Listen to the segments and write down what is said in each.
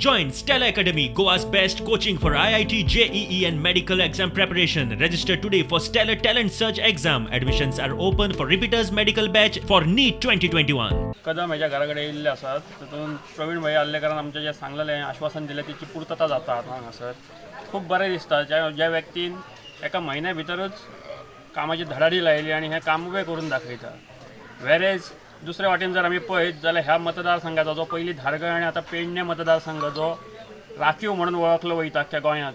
Join Stellar Academy, Goa's best coaching for IIT, JEE and medical exam preparation. Register today for Stellar Talent Search exam. Admissions are open for repeaters medical batch for NEET 2021. Kadam हेच्या घरा कडेन येयल्ले आसात. तातूंत प्रवीण भाई आर्लेकरान आमचें जें सांगलेलें आश्वासन दिलें तेची पुर्तता जाता आतां हांगासर. खूब बरें दिसता ज्या ज्या व्यक्तीन एका म्हयन्या भितरूच कामाची धडाडी लायली आनी हें काम उबें करून दाखयता. वेरेज दुसऱ्या वाटेन जर आमी पळयत जाल्यार ह्या मतदारसंघाचो जो पयलीं धारगळ आनी आतां पेडणे मतदारसंघ जो राखीव म्हणून वळखलो वयता अख्ख्या गोंयांत,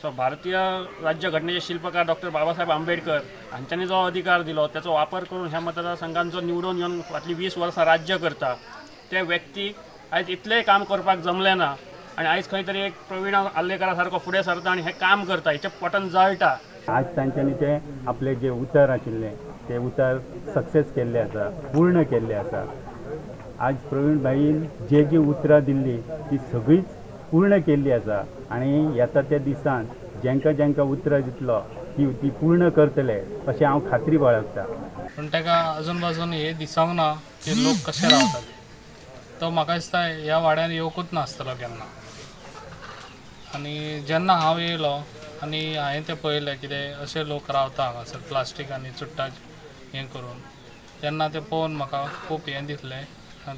सो भारतीय राज्यघटनेचे शिल्पकार डॉक्टर बाबासाहेब आंबेडकर हांच्यांनी जो अधिकार दिलो त्याचो वापर करून ह्या मतदारसंघान जो निवडून येवन फाटलीं 20 वर्सां राज्य करता त्या व्यक्तीक आयज इतलेंय काम करपाक जमलें ना आनी आयज खंय तरी एक प्रवीण आर्लेकरा सारको फुडें सरता आनी हें काम करता, हेच्या पोटान जळटा. आज तांच्यांनी ते आपले जे उतर आशिल्लें ते उतर सक्सेस केल्ले आसा, पूर्ण केल्ले आसा. आज प्रवीण भाईन जे जी उतरां दिल्ली ती सगळीच पूर्ण केल्ली आसा आनी येता त्या दिसान जेंकां जेंकां उतरां दितलो ती ती पूर्ण करतले अशें हांव खात्री बाळगता. पूण ताका अजून पासून हें दिसोंक ना की लोक कशे रावतात. तो म्हाका दिसता ह्या वाड्यान येवकूच नासतलो केन्ना. आनी जेन्ना हांव येयलो आनी हांवें तें पळयलें कितें अशे लोक रावता हांगासर प्लास्टीक आनी चुट्टां हें करून, तेन्ना तें पळोवन म्हाका खूब हें दिसलें,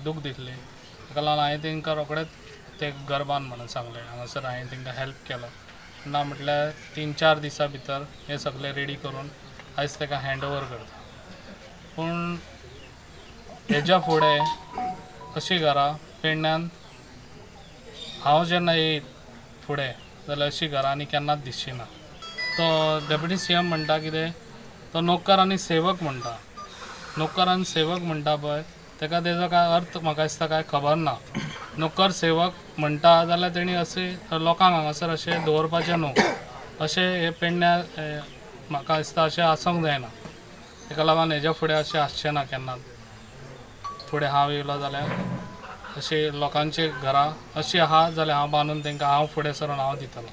दूख दिसलें. ताका लागून हांवें तांकां रोखडेंच तें घर बांद म्हणून सांगलें. हांगासर हांवें तांकां हेल्प केलो ना म्हटल्यार 3-4 दिसां भितर हें सगळें रेडी करून आयज ताका हँड ओवर करता. पूण हेज्या फुडें अशीं घरां पेडण्यान हांव जेन्ना येयत फुडें जाल्यार अशीं घरां आनी केन्नाच दिसची ना. तो डेप्युटी सीएम म्हणटा कितें, तो नोकर आनी सेवक म्हणटा. नोकर आनी सेवक म्हणटा पळय ताका तेजो काय अर्थ म्हाका दिसता काय खबर ना. नोकर सेवक म्हणटा जाल्यार तेणी अशें लोकांक हांगासर अशें दवरपाचें न्हू, अशें हे पेडण्या म्हाका दिसता अशें आसूंक जायना. ताका लागून हेज्या फुडें अशें आसचें ना केन्नाच. फुडें हांव येयलो जाल्यार अशें लोकांची घरां अशीं आहा जाल्यार हांव बांदून तांकां हांव फुडें सरून हांव दितलो.